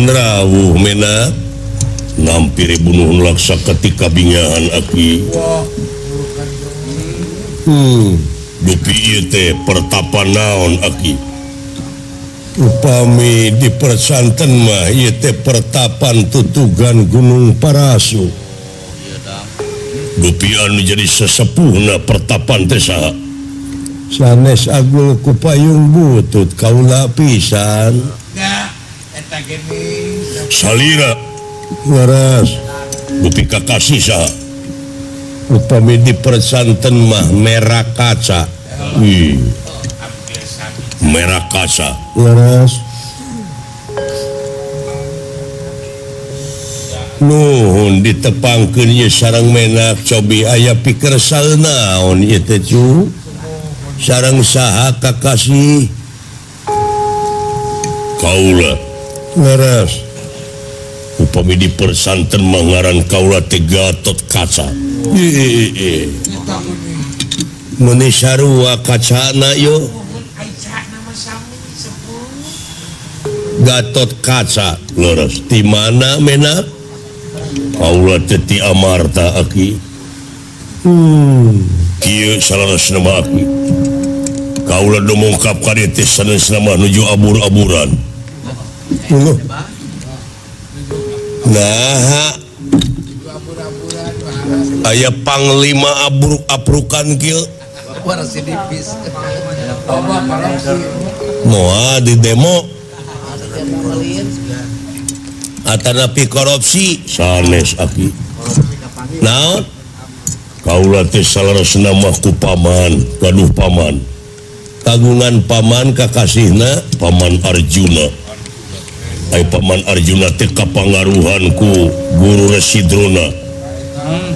Rawuh mena ngampiri bunuh laksa ketika bingahan aki. Dupi ieu teh pertapan naon aki. Upami di persanten mah ieu teh pertapan tutugan Gunung Parasu. Dupi anu jadi sesepuhna pertapan teh saha? Sanes agul ku payung butut kaula pisan. Salira waras dupi kakasih saha? Upami di persanten mah merah kaca. Wih. Merah kaca waras. Nuhun ditepangkeun ieu sareng menak cobi aya pikersal naon ieu teh cu? Sareng saha kakasih? Kaula waras. Upami di persanten mah ngaran kaula teh Gatot Kaca. Meuni sarua kacana yo. Gatot Kaca leres di mana menak? Kaula teh ti Amarta aki. Kieu saleresna mah aki. Kaula dumungkap ka dieu teh sanesna mah nuju abur-aburan. Nah, aya panglima abruk-abrukan kieu. Moal di demo atanapi korupsi sanes aki. Naon? Kaula teh saleresna mah ku paman, gaduh paman. Kagungan paman kakasihna Paman Arjuna. Ai Paman Arjuna teh kapangaruhan ku Guru Resi Drona.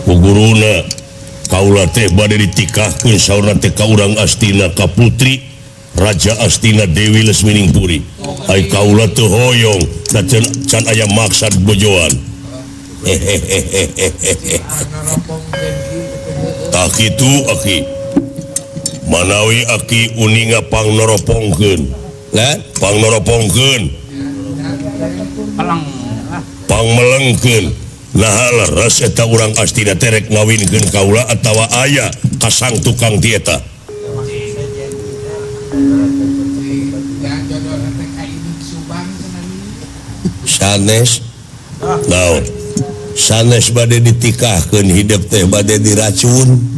Ku guruna kaula teh bade ditikahkeun saurna teh ka urang Astina ka putri Raja Astina Dewi Lesminingpuri. Ai kaula teu hoyong da can aya maksad bojoan. Tah kitu aki. Manawi aki uninga pangnoropongkeun. Lah, pangnoropongkeun. Pangmelengkeun. Nah leres eta urang Astina teh rek ngawinkeun kaula atawa aya kasang tukang ti eta. Sanes naon? Sanes bade ditikahkeun hidup teh bade diracun.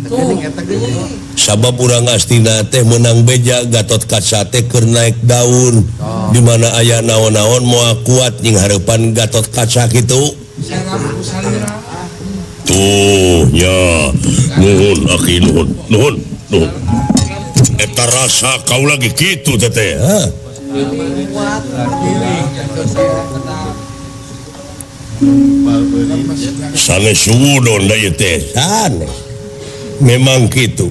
Sabab urang Astina teh menang beja Gatot Kaca teh keur naik daun. Di mana aya naon-naon moal kuat nying hareupan Gatot Kaca kitu. Tuh nya nuhun aki nuhun nuhun nuhun. Eta rasa kaula ge kitu teh teh. Hah? Sanes suudon da ieu teh. Sanes. Memang kitu.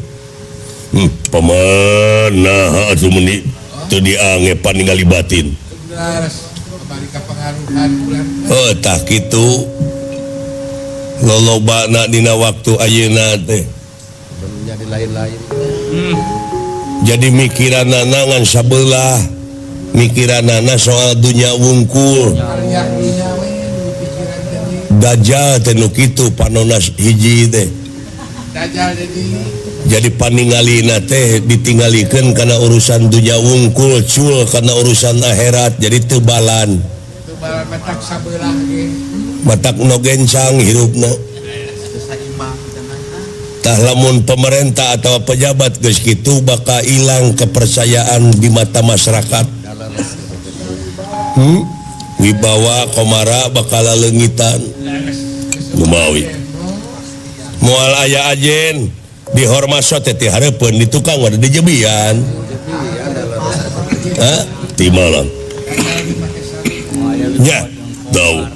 Paman naha atuh meuni teu diange paningali batin. Oh tah kitu. Lolobana dina waktu ayeuna teh. Jadi lain-lain. Jadi mikiranana ngan sabelah. Mikiranana soal dunya wungkul. Dajjal teh nu kitu panona hiji teh. Jadi paningalina teh ditinggalikeun kana urusan dunya wungkul, cul kana urusan akhirat, jadi teu balan. Matak nu gencang hirupna. Tah lamun pemerintah atau pejabat geus kitu bakal ilang kepercayaan di mata masyarakat. Wibawa komara bakal leungitan. Lumawi. Moal aya ajen dihormaso teh ti hareupeun di tukang wae di jebian. Hah? Ti malam. Nya, dau.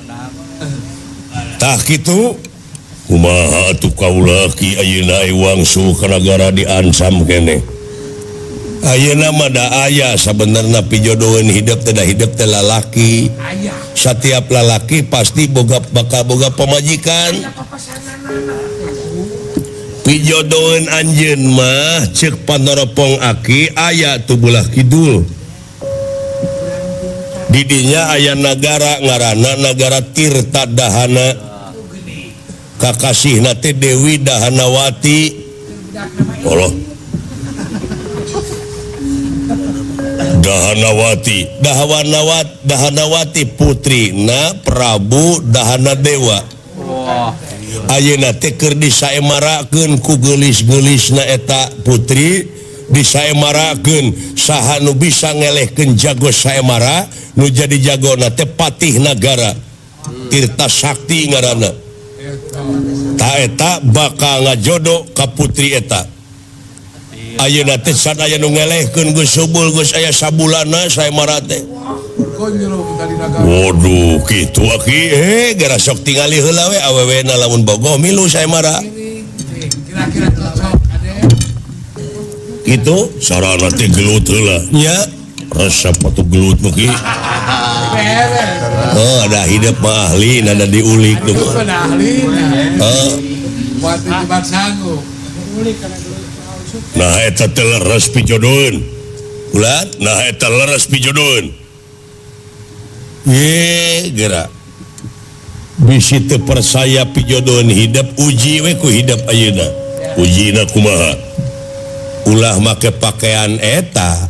Tah kitu kumaha atuh kaula ki ayeuna wangsu ka nagara diancam keneh. Ayeuna mah da aya sabenerna pijodoheun hidup teh da hidup teh lalaki. Setiap lalaki pasti boga bakal boga pamajikan. Pijodoheun anjeun mah ceuk panoropong aki aya tu belah kidul. Didinya aya nagara ngaranna nagara Tirta Dahana. Kakasihna teh Dewi Dahanawati. Allah. Dahanawati, Dahanawati putrina Prabu Dahanadewa. Ayeuna teh keur disaemarakeun ku geulis-geulisna eta putri, disaemarakeun saha nu bisa ngelehkeun jago saemara, nu jadi jagona teh patih nagara Tirta Sakti ngaranna. Ta eta bakal ngajodo ka putri eta. Ayeuna teh can aya nu ngelehkeun geus subul geus aya sabulana saemara teh. Waduh kitu aki gara sok tingali heula we awewena lamun bogoh milu saemara. Kitu sarana teh gelut heula nya resep atuh gelut mah ki. Oh ada hidup mah ahli nada diulik tuh. Heeh. Nah eta teh leres pijodoheun. Ulah nah eta leres pijodoheun. Ye geura. Bisi teu percaya pijodoheun hidup uji we ku hidup ayeuna. Ujina kumaha? Ulah make pakaian eta.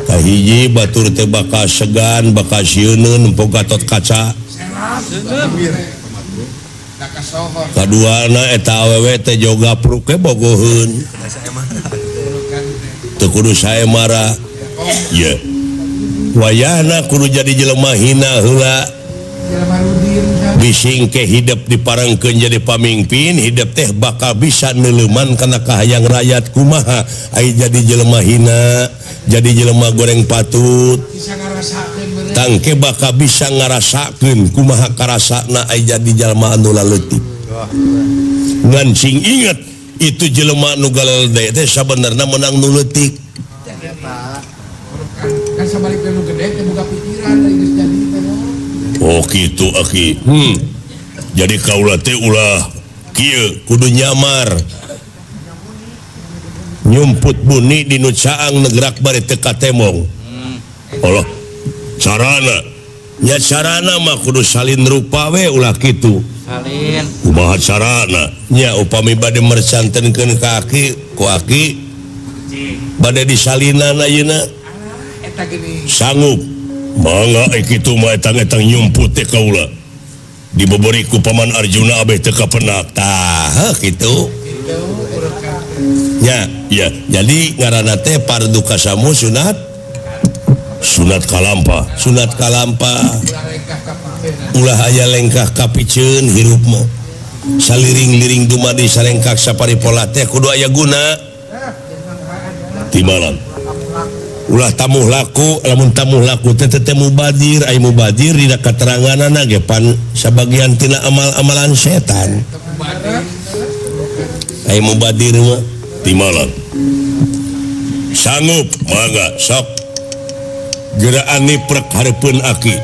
Kahiji batur teh bakal segan, bakal sieuneun nempo Gatot Kaca. Kaduana eta awewe teh joga pruke bogoheun. Teu kudu saemara. Ye. Wayahna kudu jadi jelema hina heula. Bising ke hidup diparengkeun jadi pamimpin, hidup teh bakal bisa neuleuman kana kahayang rakyat kumaha ai jadi jelema hina, jadi jelema goreng patut. Tangke bakal bisa ngarasakeun kumaha karasana ai jadi jelema anu laleutik. Ngan sing inget itu jelema nu galede teh sabenerna meunang nu leutik. Kan sabalikna nu gede teh boga pikiran da geus jadi teh. Oh kitu aki. Jadi kaula teh ulah kieu kudu nyamar. Nyumput buni di nu caang negrak bari teu katemong. Allah carana nya carana mah kudu salin rupa we ulah kitu. Salin. Kumaha carana? Nya upami bade mercantenkeun ka aki ku aki bade disalinan ayeuna. Eta geuning. Sanggup. Mangga kitu mah etang-etang nyumput teh kaula. Dibeberi ku Paman Arjuna abeh teu kapenak. Tah kitu. Nya, ya. Jadi ngaranna teh pardu kasamu sunat sunat kalampa, sunat kalampa. Ulah aya lengkah kapiceun hirup mah. Saliring-liring dumadi salengkah saparipola teh kudu aya guna. Timbalan. Ulah tamuh laku, lamun tamuh laku teh teh mubadir, ai mubadir dina kateranganana ge pan sabagian tina amal-amalan setan. Ai mubadir mah timbalan. Sanggup mangga sok. Geraan niprek hareupeun aki.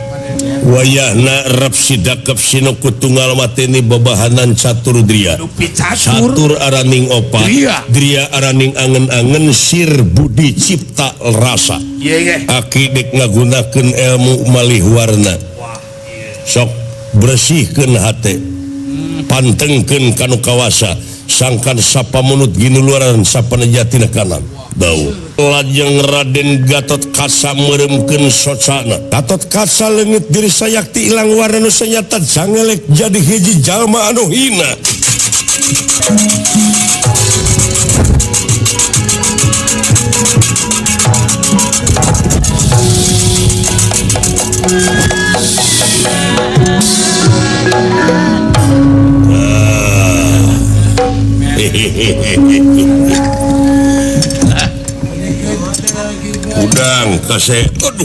Wayahna rep sidakep sinuku tunggal mateni babahanan catur dria. Catur araning opat, dria araning angen-angen sir budi cipta rasa. Aki dek ngagunakeun ilmu malih warna. Sok bersihkeun hate. Pantengkeun kanu kawasa, sangkan sapamunut ginuluaran sapanejatina kanan. Dau. Lajeng Raden Gatot Kaca meremkeun socana. Gatot Kaca leungit diri sayakti ilang warna nu sanyata jangelek jadi hiji jalma anu hina. Udang kasih, aduh.